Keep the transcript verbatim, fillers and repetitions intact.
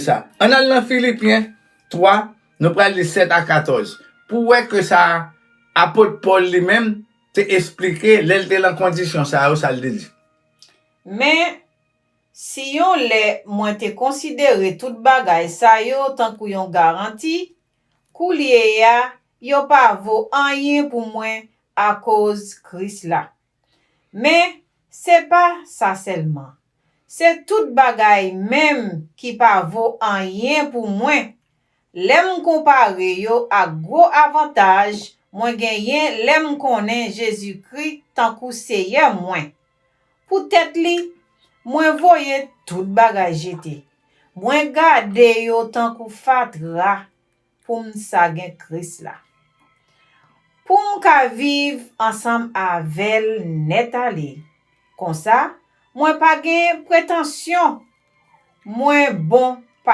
sa. Ann al nan Filipyen twa, nou pral li sèt a katòz, pou wè ke sa apot Pòl li menm te esplike lè l te lan kondisyon sa yo, sa l te di. Men, si yon lè mwen te konsidere tout bagay sa yo tankou yon garanti, koulye a, yo pa vo anyen pou mwen akoz Kris la. Men, se pa sa sèlman. Se tout bagay menm ki pa vo anyen pou mwen, lè m konpare yo ak gwo avantaj mwen genyen lè m konnen Jezikri tankou Seyè mwen. Poutèt li, mwen voye tout bagay jete. Mwen gade yo tankou fatra pou m sa gen Kris la. Pou m ka viv ansanm avè l nèt ale. Konsa, mwen pa gen pretansyon mwen bon